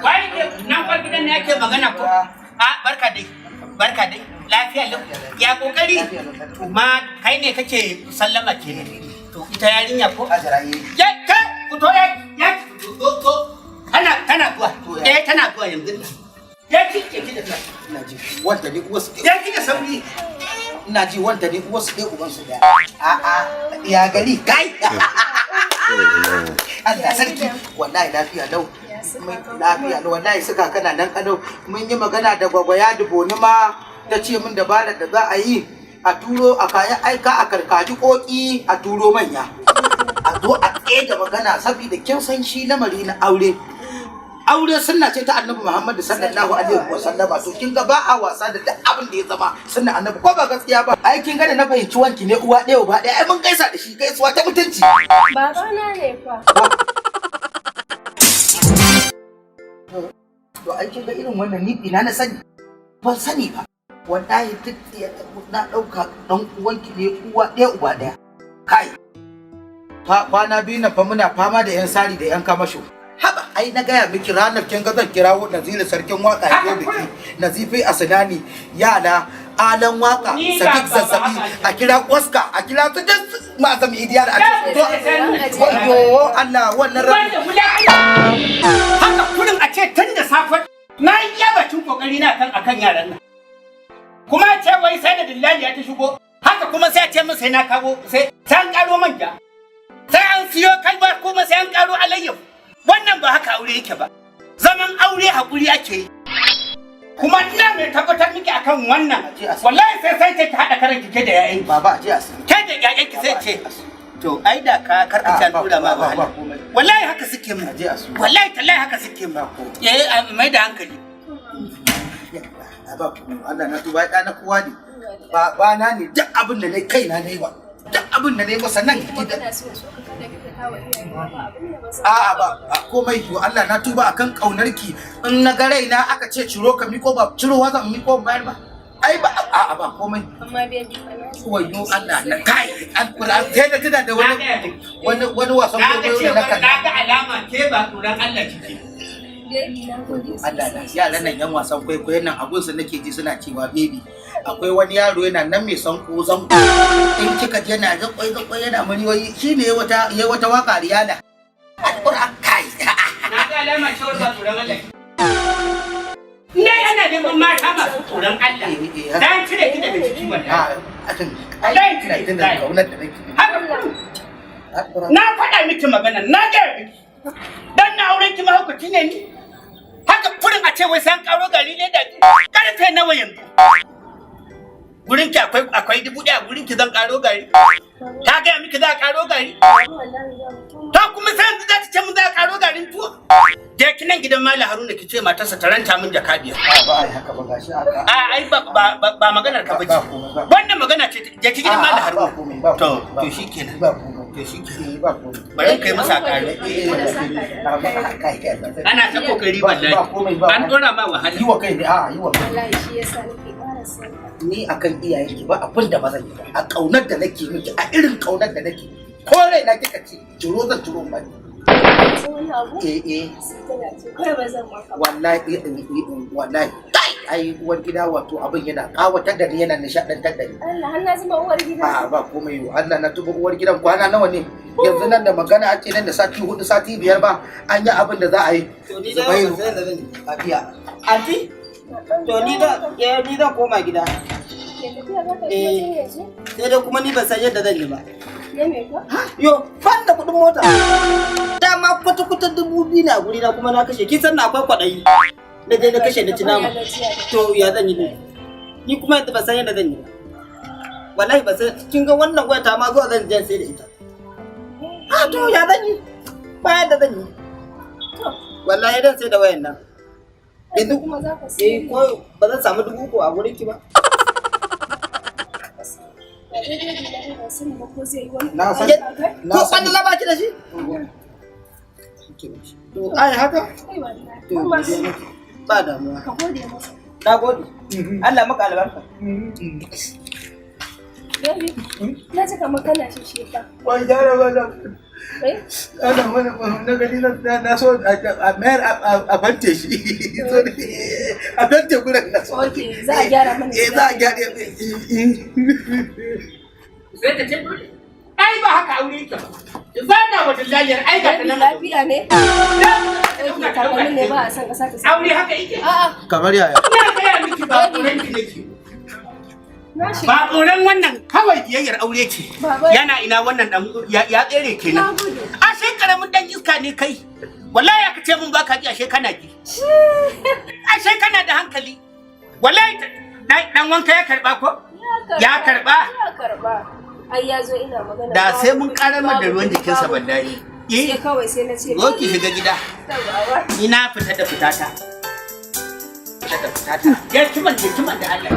Wai nan kwar gidan ne ake magana ko? A, barka dai. Barka dai. Lafiya lau. Ya kokari. Ma kai ne kake sallama kenan. To, ita yarinya ko? Ya ke fito, ya ya to to tana tana zuwa. Eh, tana zuwa yanzu nan. Ya ki ke ki da ta. Ina ji wanda ne uwarsu ɗaya. Ya ki da sauri. Ina ji wanda ne uwarsu ɗaya ubansu ɗaya. A'a, ya gari kai. Allah sarki, wallahi lafiya lau. Lafiya lau wallahi, suka kana nan kalau. Mun yi magana da gwagwaya duboni ma, ta ce min dabarar da za a yi, a turo a kayan aika a karkaji koki, a turo manya. A zo a tsaye da magana, saboda kin san shi lamari na aure. Aure sunna ce ta Annabi Muhammad sallallahu alaihi wa sallama. To, kin ga ba a wasa da duk abin da ya zama sunna Annabi, ko ba gaskiya ba? Ai kin ga da na fahimci wanki ne uwa ɗaya uba ɗaya, ai mun gaisa da shi gaisuwa ta mutunci. Babana ne fa. To, ai kin ga irin wannan ni ina na sani? Ban sani ba wallahi. Duk na ɗauka ɗan uwanki ne uwa ɗaya uba ɗaya. Kai, kwana biyu na fa muna fama da yan sari da yan kamasho. Haba, ai na gaya miki ranar, kin ga zan kirawo Naziru Sarkin Waka ya zo biki, Nazifi Asinani, yara alan waka, Sadiq Zazzabi, a kira Oscar, a kira su duk masu idiya da a ce to. Wayo Allah, wannan Wanda haka kurin a ce tun da safe na yi iya bakin kokari na kan akan yaran nan. Kuma ce wai sai da dillaliya ta shigo, haka kuma sai a ce min sai na kawo, sai sai an karo manja. Sai an siyo kalba, kuma sai an karo alayyahu. Wannan ba haka aure yake ba. Zaman aure hakuri ake yi. Kuma ina mai tabbatar miki akan wannan. Wallahi sai sai ce ki haɗa karan ki ke da 'ya'yanki. Baba, a je a siyo. Ke da 'ya'yanki sai ce. To, ai da ka karkace an tura ma wahala. Wallahi haka suke mu. A je a siyo. Wallahi tallahi haka suke mu. Eh, a mai da hankali. Ba komai. Allah na tuba, ɗa na kowa ne. Ba na ne, duk abin da na kaina na yi wa. Duk abin da na yi masa nan Kuma gidan. kana so so ka kada ka kawo iyaye ba abin da ba zan. A'a, ba a komai. Yo Allah na tuba, akan kaunarki in na ga raina aka ce ciro ka miko, ba cirowa zan miko bayar ba. Ai ba, a'a, ba komai. Amma baby fa na ji. Wayo Allah na, kai, alquran sai da tuna da wani wasan Na ga kwaikwayo da na cewa kalla. Na ga alama ke ba tsoron Allah kike. Baby, na gode. Allah na, yaran nan yan wasan kwaikwayon nan, abun su nake ji suna cewa baby. Akwai wani yaro yana nan mai sanko zanko, in kika ji yana zakwai zakwai yana muryoyi, shine ya wata waka riyala. Alquran, kai. Na ga alama cewa ba tsoron Allah kike. Dai ana neman mata masu tsoron Allah. Dan cire ki daga ciki wallahi. A ai ina tuna kaunar da nake. Haka kurum. Na faɗa miki magana, na gaya miki. Dan na auren ki mahaukaci ne ni. Haka kurin a ce wai sai an karo gari ne da karfe nawa yanzu? Gurin ki akwai 1000, gurin ki zan karo gari. Ta gaya miki za a karo gari? Ta kuma sai yanzu za ta ce mun za a karo garin tuwo. Je ki nan gidan Malam Haruna, ki ce matarsa ta ranta min jaka 5. A, ba ai haka ba, gashi haka. A, ai ba maganar ka bace. Ba komai, ba. Wannan magana ce, je ki gidan Malam Ba Haruna. komai, ba To, komai, ba to shikenan. Ba komai. To shikenan. Eh, ba komai. Bari in kai masa kare. Ana ta kokari wallahi. Ba komai, ba. An dora ma wahala. Yi wa kai ne, a yi wa kai. Wallahi shi yasa nake ƙara son ka. Ni akan iyayenki ba abin da ba zan yi ba. A kaunar da nake miki, a irin kaunar da nake. Ko rai na kika ce, ciro, zan ciro ba. San wani abu? Eh eh. Sai tana ce kawai ba zan maka ba. Wallahi, eh, eh, eh, wallahi. Kai, ai uwar gida, wato abin yana kawatar da ni, yana nishadantar da ni. Allah, har na zama uwar gida. A, ba komai. Yo Allah na tuba, uwar gidan kwana nawa ne? Yanzu nan da magana ake, nan da sati 4, sati 5 ba an yi abin da za a yi. To, ni da ban san yadda zan yi. Lafiya. Anti, to ni da eh, ni zan koma gida. Ke tafiya za ka yi Eh. wajen yanzu? Sai dai kuma ni ban san yadda zan yi ba. Na me fa? Yo, ban da kuɗin mota. Dama kwata-kwata 2000 na guri na, kuma na kashe. Kin san na akwai kwaɗayi. Na je na kashe na ci nama. To, ya zan yi ne? Ni kuma yanzu ban san yadda zan yi ba. Wallahi ba san, kin ga wannan waya ta ma zuwa zan je sai da ita. Ah, to ya zan yi? Ba yadda zan yi. Wallahi dan sai da wayan nan. Yanzu kuma za ka Eh, siya. ko ba zan samu 3000 a gurin ki ba. Ba daidai da ban sani ba ko zai yi wani. Na san. Na Ko sani. kwandala ba ki da shi? To, ai haka? Kai wallahi. To, Amma godiya nake. Ba damuwa. ka gode masa. Na gode. Allah maka albarka. Baby, na ji kamar kana shisheka. Wai gyara mana. Eh? Ana mana na gani na so a mayar a fante shi. A fante gurin na so. Okay, za a gyara mana. Eh, za a gyara. Sai ta ce dole. Ai ba haka aure yake ba. Zana wa dillaliyar ai ga ta Baby, nan. lafiya ne? Okay, takalmin ne ba a son ƙasa ta sa. Aure haka yake. A'a, Kamar yaya? Ina gaya miki ba tsoron ki nake. na shiga. Ba tsoron wannan kawai biyayyar aure ce. Baba. Yana ina wannan dan ya tsere Na kenan. gudu. Ashe karamin dan iska ne kai. Wallahi aka ce mun baka ji ashe kana ji. Ashe kana da hankali. Wallahi dan wanka ya karba ko? Ya karba? Ya karba. Ai ya zo ina magana. Da babu sai mun kuɗi, karamar da babu ruwan kuɗi, jikinsa babu wallahi. kuɗi. Eh. Sai kawai sai na ce. Zo ki shiga gida. Baba. Ni na fita da fitata. Fita da fitata. Ya kiman da kiman da Allah.